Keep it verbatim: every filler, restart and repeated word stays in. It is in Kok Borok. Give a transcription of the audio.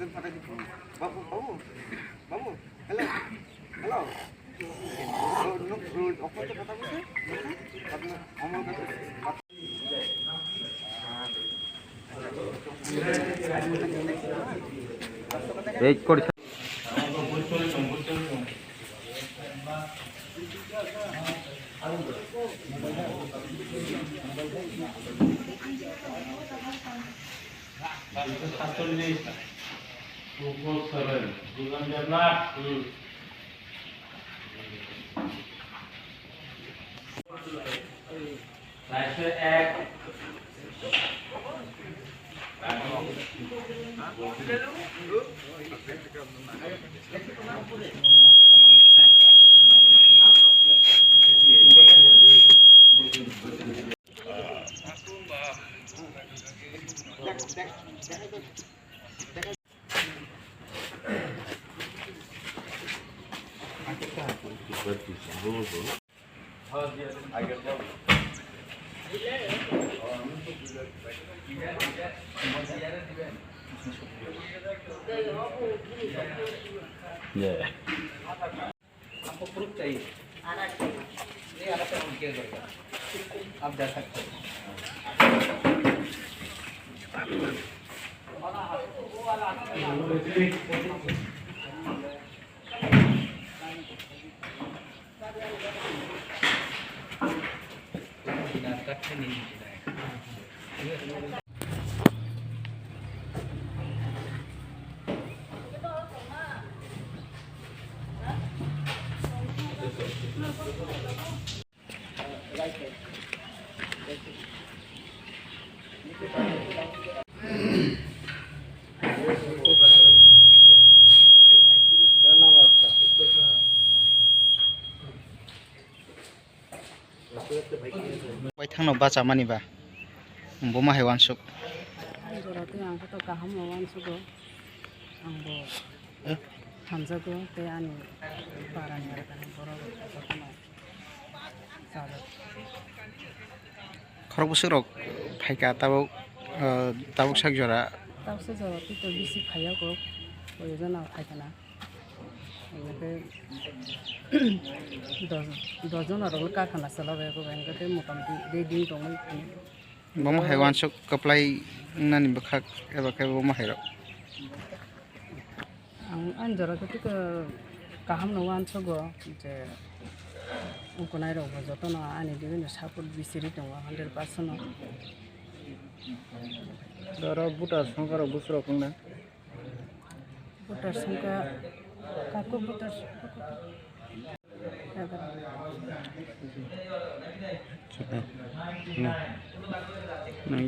Babu, babu, babu, hello, hello. Oh, no, oh, okon to kotha bolche? Apni Omol kaku. Wait kori. Saatcholish, two four seven, Dugan Debnath. Saitso ek. Yeah. हमको प्रूफ चाहिए। ये अलग से हम केयर करेगा। आप जा सकते हो। Bai thangno bachamani ba, buma hai wansuk. Ang jora tei ang khe to kaham no wansugo. Ang bo hamjago tei ani para ni borok jotono. Khorok bwswk rok phaikha tabuk, ah, tabuk sak jora. Tabuk sak jora tei to bisi phaiya kok, koi jona phaikha na. Hingkhe dos, dos jona rok karkhana chwla bai kok, hingkhe tei motamoti dui din tongwi. Bomo hai wansuk kwplai nani bwkhak eba khe bomo hai rok. Ang ani jora khe tei kaham no wansugo je, wngkha nai rok bo jotono ani bibinno support bisiri tongo hundred percent no. Oro voter songkha rok bwswk rok wngna? Voter songkha, kako voter songkha. Nai.